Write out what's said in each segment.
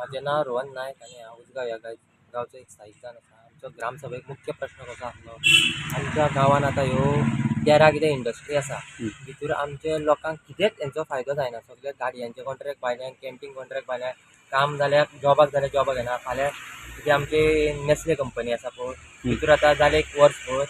म्हाजें नांव रोहन नायक आनी हांव उजगांव ह्या गांवचो एक स्थायीक जावन आसा. आमचो ग्रामसभेक मुख्य प्रश्न कसो आसलो, आमच्या गांवांत आतां ह्यो तेरा कितें इंडस्ट्री आसा, भितूर आमच्या लोकांक कितेंच हेंचो फायदो जायना. सगळे गाडयांचे कॉन्ट्रॅक्ट भायल्यान, कॅन्टीन कॉन्ट्रॅक्ट भायल्यान, काम जाल्यार जॉबाक जाल्यार जॉबाक येना. फाल्यां कितें आमची नेस्ले कंपनी आसा पळय, भितूर आतां जालें एक वर्स भर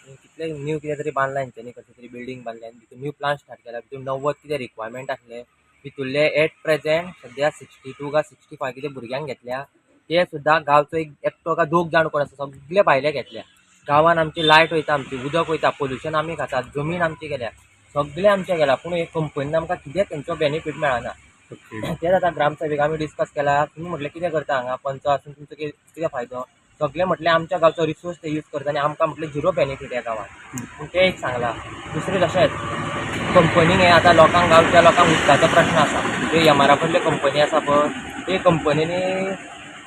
कितले न्यू कितें तरी बांदलां हेंच्यांनी, कसलें तरी बिल्डींग बांदल्या आनी भितूर न्यू प्लांट स्टार्ट केला. भितूर 90 कितें रिक्वायरमेंट आसले, भितूरले एट प्रेजेंट सद्या 62 काय 65 कितें भुरग्यांक घेतल्या. ते सुद्दां गांवचो एक एकटो काय दोग जाण कोण आसा, सगळे भायले घेतल्या. गांवान आमची लायट वयता, आमची उदक वयता, पोल्युशन आमी खाता, जमीन आमची गेल्या, सगळें आमचें गेलां, पूण हे कंपनीन आमकां कितेंच तेंचो बेनिफीट मेळना. तेंच आतां ग्रामसभेक आमी डिस्कस केला. तुमी म्हटलें कितें करता हांगा पंच आसून तुमचो कितें फायदो? सगळे म्हटलें आमच्या गांवचो रिसोर्स ते यूज करता आनी आमकां म्हटलें झिरो बेनिफीट ह्या गांवांत, पूण तें एक सांगलां. दुसरें तशेंच कंपनीक हें आतां लोकांक गांवच्या लोकांक उदकाचो प्रश्न आसा. ते एमआरा कडले कंपनी आसा पळय, ते कंपनीनी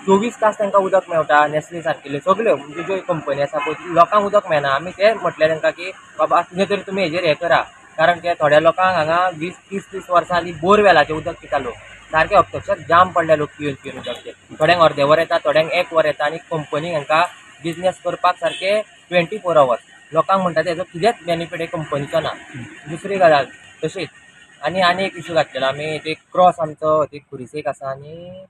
24 तास तांकां उदक मेळटा. नेस्ले सारकिल्ल्यो सगळ्यो म्हणजे ज्यो कंपनी आसा पळय, लोकांक उदक मेळना. आमी तें म्हटलें तांकां की बाबा कितें तरी तुमी हेजेर हें करा, कारण ते थोड्या लोकांक हांगा 20 30 30 वर्सां आदी बोरवेलाचें उदक पिता लोक, सारके अक्षरशः जाम पडले लोक पिवन पिवन उदक. ते थोड्यांक अर्दें वर येता, थोड्यांक एक वर येता आनी कंपनी हांकां बिजनेस करपाक सारके 24 आवर्स. लोकांक म्हणटा तेजो कितेंच बेनिफीट हे कंपनीचो ना. दुसरी गजाल तशीच आनी आनी एक इशू घातलेलो आमी, ते क्रॉस आमचो ते खुरीस एक आसा आनी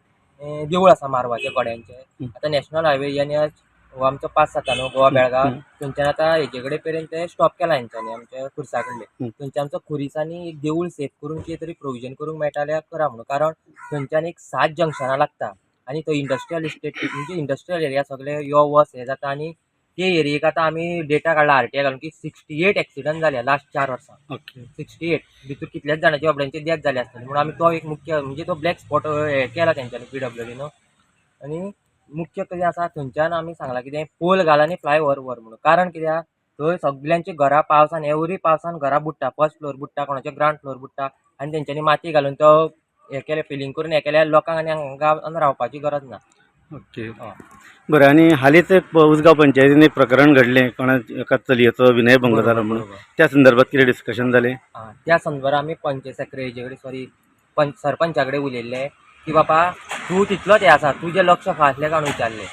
देवूळ आसा मारवाचें गोड्यांचें. आतां नॅशनल हायवे एन एच हो आमचो 5 जाता न्हू गोवा बेळगांव, थंयच्यान आतां हेजे कडेन मेरेन ते स्टॉप केला हेंच्यांनी आमच्या खुर्सा कडले. थंयच्यान आमचो खुरीस आनी एक देवूळ सेफ करून कितें तरी प्रोविजन करूंक मेळटा जाल्यार करा म्हणून, कारण थंयच्यान एक 7 जंक्शनां लागता आनी थंय इंडस्ट्रियल इस्टेट म्हणजे इंडस्ट्रियल एरिया सगळे यो वच हें जाता. आनी ते एरियेक आतां आमी डेटा काडला आरटीआय घालून की 68 एक्सिडंट जाले लास्ट 4 वर्सां. 68 भितर कितल्याच जाणांचे बाबड्यांचे डेथ जाले आसतले. म्हणून आमी तो एक मुख्य म्हणजे तो ब्लॅक स्पॉट हे केला तेंच्यांनी पीडब्ल्यूडीन. आनी मुख्य कितें आसा, थंयच्यान आमी सांगलां कितें पोल घाल आनी फ्लायओवर व्हर म्हणून, कारण कित्याक थंय सगल्यांची घरां पावसान एवरी पावसान घरां बुडटा, फर्स्ट फ्लोर बुडटा, कोणाचे ग्रावंड फ्लोर बुडटा आनी तेंच्यांनी माती घालून तो हें केलें फिलींग करून हें केल्यार लोकांक आनी हांगा रावपाची गरज ना. ओके, बरें. आनी हालींच एक उजगांव पंचायतीन एक प्रकरण घडलें, कोणा एका चलयेचो विनयभंग जाला म्हणून, त्या संदर्भात कितें डिस्कशन जालें? आं, त्या संदर्भात आमी पंचायत सेक्रेटरीचे कडेन सॉरी पंच सरपंचा कडेन उलयल्ले की बाबा तूं तितलोच हें आसा, तुजें लक्ष खंय आसलें काय म्हणून विचारलें.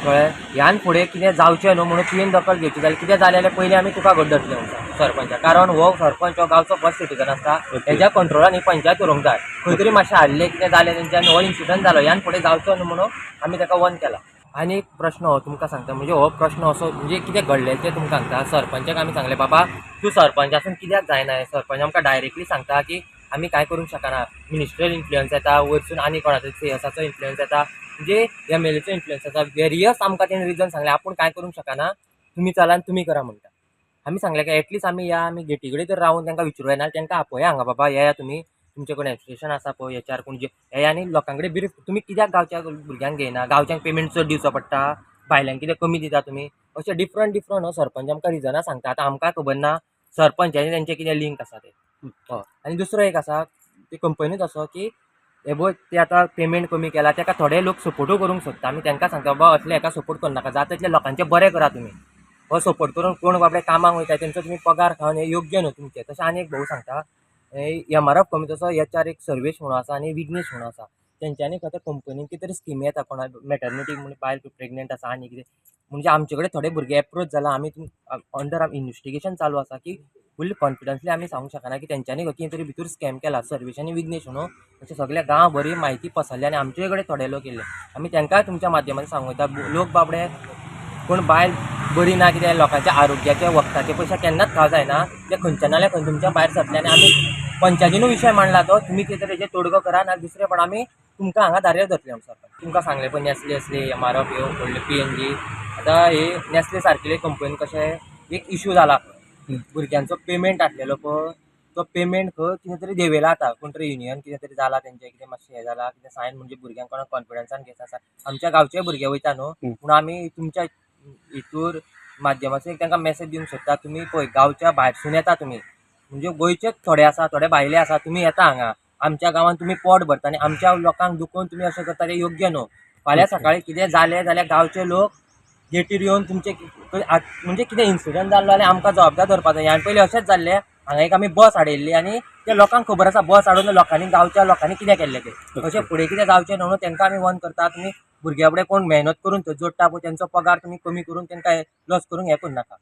कळ्ळें, ह्यान फुडें कितें जावचें न्हू म्हणून तुवें दखल घेवची, जाल्यार कितें जालें जाल्यार पयलीं आमी तुका घट धरतले म्हणून सरपंचा, कारण हो सरपंच हो गांवचो फर्स्ट सिटीजन आसता, हेज्या कंट्रोलान ही पंचायत उरूंक जाय. खंय तरी मातशें हारलें कितें जालें तेंच्यान हो इन्सिडंट जालो, ह्यान फुडें जावचो न्हू म्हणून आमी ताका वन केला. आनी एक प्रश्न हो तुमकां सांगता, म्हणजे हो प्रश्न असो म्हणजे कितें घडलें तें तुमकां सांगता. सरपंचाक आमी सांगलें बाबा तूं सरपंच आसून कित्याक जायना हें, सरपंच आमकां डायरेक्टली सांगता की आमी कांय करूंक शकना, मिनिस्ट्रियल इन्फ्लुयन्स येता वयरसून आनी कोणाचो सीएसाचो इन्फ्लुयन्स येता, म्हणजे एमएलएचो इन्फ्लुयन्स येता, वेरियस आमकां तेणें रिजन सांगलें आपूण कांय करूंक शकना, तुमी चला आनी तुमी करा म्हणटा. आमी सांगलें की एटलिस्ट आमी या आमी गेटी कडेन तर रावून तांकां विचारूं येना, तांकां आपया हांगा बाबा येया तुमी, तुमचे कडेन एसोसिएशन आसा पळय एच आर कोण येया आनी लोकां कडेन ब्रीफ, तुमी कित्याक गांवच्या भुरग्यांक घेयना, गांवच्यांक पेमेंट चड दिवचो पडटा, भायल्यांक कितें कमी दिता तुमी, अशें डिफरंट डिफरंट हो सरपंच आमकां रिजनां सांगता. आतां आमकां खबर ना सरपंचाचे तेंचे कितें लिंक आसा ते. हय, आनी दुसरो एक आसा ते कंपनीच असो की हे पळय ते आतां पेमेंट कमी केला ताका थोडे लोक सपोर्टूय करूंक सोदता. आमी तांकां सांगता बाबा असले हेका सपोर्ट करनाका, जाता तितले लोकांचें बरें करा तुमी, हो सपोर्ट करून कोण बाबडे कामाक वयता तेंचो तुमी पगार खावन हें योग्य न्हू तुमचें. तशें आनी एक भाऊ सांगता एम आर एफ कमी तसो एच आर एक सर्वेश म्हणून आसा आनी विघ्नेश म्हणून आसा, तेंच्यांनी खंय कंपनीन कितें तरी स्किमी येता कोणा मॅटर्निटी म्हणून बायल प्रेग्नेंट आसा आनी कितें म्हणजे आमचे कडेन थोडे भुरगे एप्रोच जाला, आमी अंडर इन्वेस्टिगेशन चालू आसा की फूल कॉन्फिडन्सली आमी सांगूंक शकना की तेंच्यांनी कितें तरी भितर स्कॅम केला. सर्वेश आनी विघ्नेश म्हणून अशें सगल्या गांव बरी म्हायती पसरली आनी आमचे कडेन थोडे लोक येयल्ले, आमी तांकांय तुमच्या माध्यमान सांगूं येता लोक बाबडे कोण बायल बरी ना कितें लोकांच्या आरोग्याचे वखदाचे पयशे केन्नाच खावं जायना, ते खंयच्या नाल्यार खंय तुमच्या भायर सरतले. आनी आमी पंचायतीनूय विशय मांडला तो तुमी कितें तरी हेजेर तोडगो करा ना दुसरें पण आमी तुमकां हांगा धारेर धरतले. सरपंच तुमकां सांगलें पळय नॅस्ले आसली एम आर एफ ह्यो व्हडल्यो पी एन जी, आतां ही नॅस्ले सारकिले कंपनी कशें एक इशू जाला भुरग्यांचो पेमेंट आसलेलो पळय तो पेमेंट खंय कितें तरी देंवयला आतां कोण तरी युनियन कितें तरी जाला तेंचें कितें मातशें हें जाला कितें सायन म्हणजे भुरग्यांक कोणाक कॉन्फिडन्सान घेत आसा, आमच्या गांवचे भुरगे वयता न्हू पूण आमी तुमच्या हितूर माध्यमासून तांकां मॅसेज दिवंक सोदता तुमी पळय गांवच्या भायरसून येता तुमी, म्हणजे गोंयचेच थोडे आसा थोडे भायले आसा, तुमी येता हांगा आमच्या गांवांत तुमी पोट भरता आनी आमच्या लोकांक दुखोवन तुमी अशें करता तें योग्य न्हू. फाल्यां सकाळीं कितें जालें जाल्यार गांवचे लोक गेटीर येवन तुमचे म्हणजे कितें इन्सिडंट जाल्लो जाल्यार आमकां जबाबदार धरपा जाय. ह्यान पयलीं अशेंच जाल्लें हांगा एक आमी बस हाडिल्ली आनी त्या लोकांक खबर आसा, बस हाडून लोकांनी, गांवच्या लोकांनी कितें केल्लें तें. अशें फुडें कितें जावचें न्हू म्हणून तांकां आमी वन करता. तुमी भुरग्या फुडें कोण मेहनत करून थंय जोडटा पळय, तेंचो पगार तुमी कमी करून तांकां लॉस करूंक हें करूं नाका.